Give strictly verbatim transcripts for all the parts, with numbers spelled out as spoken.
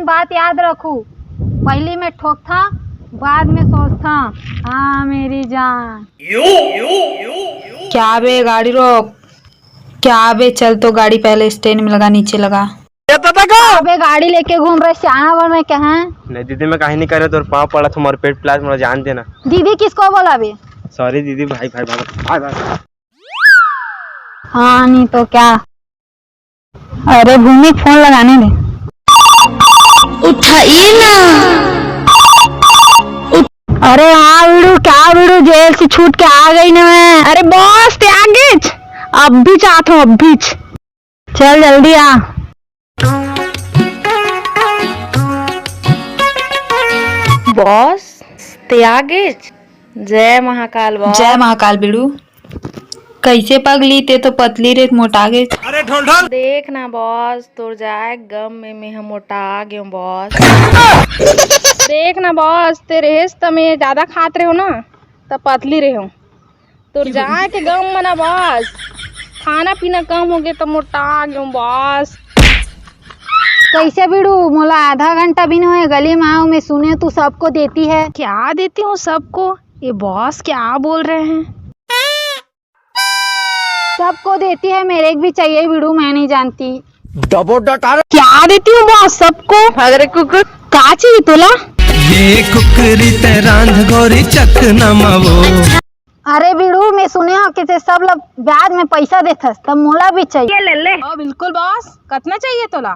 बात याद रखू, पहली में ठोकथा, बाद में सोचथा। हाँ मेरी जान। क्या बे गाड़ी रोक, क्या बे चल तो गाड़ी पहले स्टैंड में लगा, नीचे लगा। अबे गाड़ी लेके घूम रहे सियाना बन रहे क्या है? नहीं दीदी, मैं कहीं नहीं करे, तोर पाँव पड़ा था, मोर पेट पिलास, मोर जान देना। दीदी किसको बोला बे? सॉरी दीदी, भाई भाई भाई भाई भाई। हाँ नहीं तो क्या। अरे भूमि फोन लगाने दे। उठाइए ना। अरे हाँ वीड़ू, क्या वीड़ू, जेल से छूट के आ गई ना मैं। अरे बॉस ते आ गेच, अब भी चाहत हूँ, अब भी। चल जल्दी आ। बॉस ते आ गेच। जय महाकाल बॉस। जय महाकाल वीड़ू। कैसे पगली, ते तो पतली रे, मोटा गे। देख ना बॉस, तोर जाए गम में मैं ह मोटा गेंव बॉस। देख ना बॉस, ते रहेस त मैं ज्यादा खात रहेंव ना, त पतली रहेंव। तोर जाए के गम में ना बॉस, खाना पीना कम होगे त मोटा गेंव बॉस। कैसे वीड़ू, मोला आधा घंटा भी नहीं होए, गली में आव, मैं सुने तू सबको देती है। क्या देती हूँ सबको? ये बॉस क्या बोल रहे हैं? सबको देती है, मेरे को भी चाहिए वीड़ू, मैं नहीं जानती। डबो डकार। क्या देती हूँ बॉस सबको? अरे कुकुर। का चाहिए तोला? ये कुकरी ते रांध गोरी चकना मावो। अरे वीड़ू, मैं सुने हूँ कि ते सब लोग ब्याज में पैसा देथस, तब मोला भी चाहिए। ये ले ले। हाँ बिल्कुल बॉस, कितना चाहिए तोला?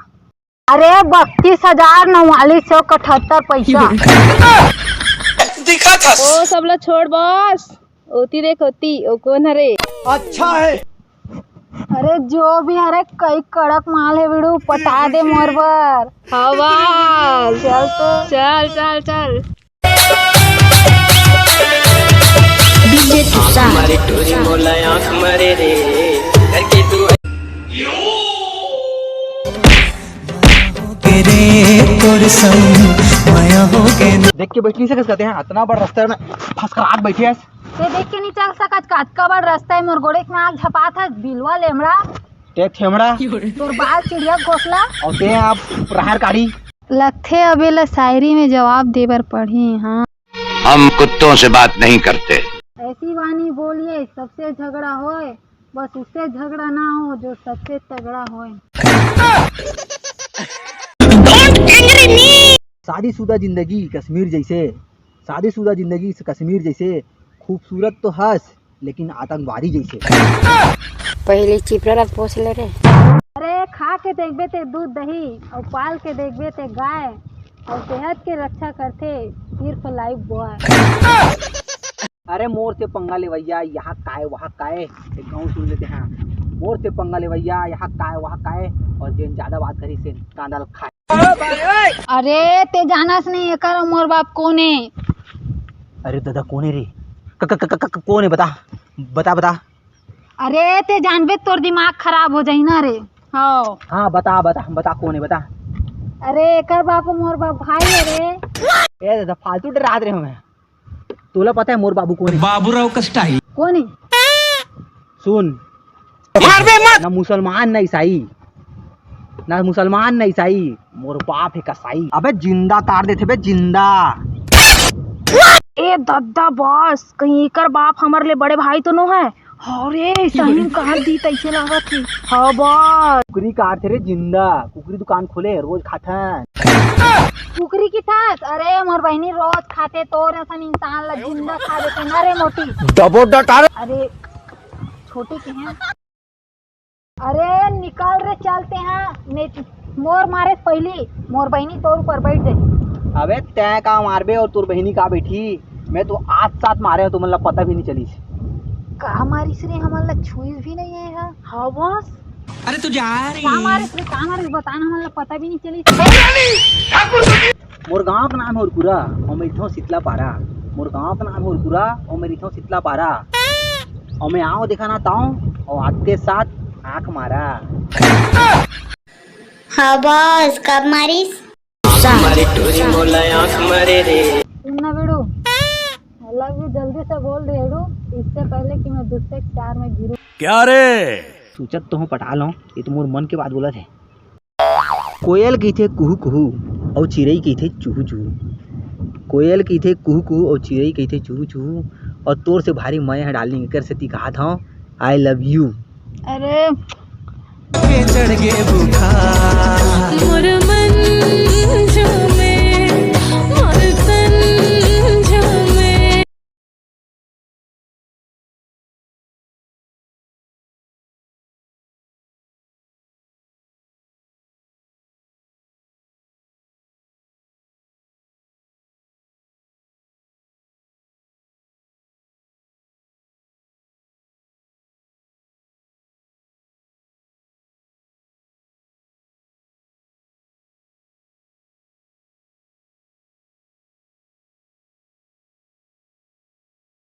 अरे बत्तीस हजार नवालीस सौ अठहत्तर पैसा। दिखा था। ओ सब ला छोड़ बॉस, ओती देख ओती, ओ कौन हरे? अच्छा है। अरे जो भी हरे, कई कड़क माल है वीड़ू, पटा दे मोर बर। हाँ बॉस। चल तो। चल चल चल। डीजे तुषार। हमारी टूरी मोला आँख मारे रे, करके तू। तेरे तोर संग माया हो गए। देख के बैठ नहीं सकत कहते हैं, इतना बड़ रास्ता में फसकरात बैठे हैं। ते देख के नहीं चल सकत, कतका बड़ रास्ता है, मोर गोड़े में आग झपात है, बिलवा लेमड़ा। ते थेमड़ा। तोर बाल चिड़िया घोसला। और ते आप प्रहार कारी। लगथे अबे ल शायरी में जवाब दे बर पड़ही, हाँ। हम कुत्तों से बात नहीं करते। ऐसी वाणी बोलिए, सबसे झगड़ा होए, बस उससे झगड़ा ना हो जो सबसे तगड़ा होए। शादीशुदा जिंदगी कश्मीर जैसे, शादीशुदा जिंदगी कश्मीर जैसे, खूबसूरत तो हस, लेकिन आतंकवादी जैसे। पहले चिपरा ला पोस ले रे। अरे खा के देखबे ते दूध दही, और पाल के देखबे ते गाय, और सेहत के रक्षा करथे सिर्फ लाइफ बॉय। अरे मोर से पंगा लेवैया, यहाँ काय वहाँ काय, एक गाँव सुन लेते हैं। मोर से पंगा लेवैया, यहाँ काय वहाँ काय, और जेन ज्यादा बात करी से कांदा ल खाए। अरे ते जानस नहीं एकर मोर बाप कोन हे? अरे दादा कोन हे रे? क-, क-, क-, क-, क-, कोन हे बता, बता, बता। अरे ते जानबे तोर दिमाग खराब हो जाही ना रे। हाँ। हाँ बता, बता, बता कोन हे बता। अरे एकर बाप मोर बाप भाई हे रे। ए दादा फालतू डरात रहे हमें। तोला पता है मोर बाबू कोन हे? बाबूराव का स्टाइल। कोन हे? सुन, मारबे मत। ना मुसलमान ना ईसाई, ना मुसलमान ना ईसाई, मोर बाप हे कसाई। अबे जिंदा तार देथे बे जिंदा। ए दद्दा बस, कहीं एकर बाप हमर ले बड़े भाई तो नो है? हाँ रे, सही में काट दी तैसे लागत हे। हाँ बस। कुकरी काट थे रे जिंदा, कुकरी दुकान खोले, रोज खाथन। कुकरी की थास? अरे मोर बहिनी रोज खाथे, तोर असन इंसान ला जिंदा खा देथे ना रे मोटी। डबो डकार। अरे छोटी के हैं। अरे निकल रे, चलते हैं। ने मोर मारे पहली, मोर बहिनी तोर ऊपर बैठ जाई। अबे तैं का मारबे और तोर बहिनी का बैठी? मैं तो आज साथ मारे हूँ, तुमन ला पता भी नहीं चलिस। का मारिस रे, हमन ला छुईस भी नहीं है। हाँ बस। अरे तू जा रही। का मारिस रे, का मारिस, बता ना, हमन ला पता भी नहीं चलिस। मोर गांव का नाम है उरकुरा, और मैं इथों शीतला पारा। मोर गांव का नाम है उरकुरा, और मैं इथों शीतला पारा। और मैं आंव देखा ना तांव, और आते साथ आंख मारा। हाँ बॉस, कब मारिस? हमारी टूरी मोला आंख मारे रे। सुन ना बेड़ू, I love you जल्दी से बोल दे बेड़ू, इससे पहले कि मैं दूसरे के प्यार में गिरूं। क्या रे? सोचत तो हूँ पटा लो, ये तो मोर मन के बात बोलत हे। कोयल कहिथे कुहू कुहू, अउ चिरई कहिथे चूहू चूहू। कोयल कहिथे कुहू कुहू अउ चिरई कहिथे चूहू चूहू। अउ तोर से भारी मया हे डार्लिंग, एकर सेती कहात हंव I love you। अरे के चढ़ गे बुखार। मोर मन जो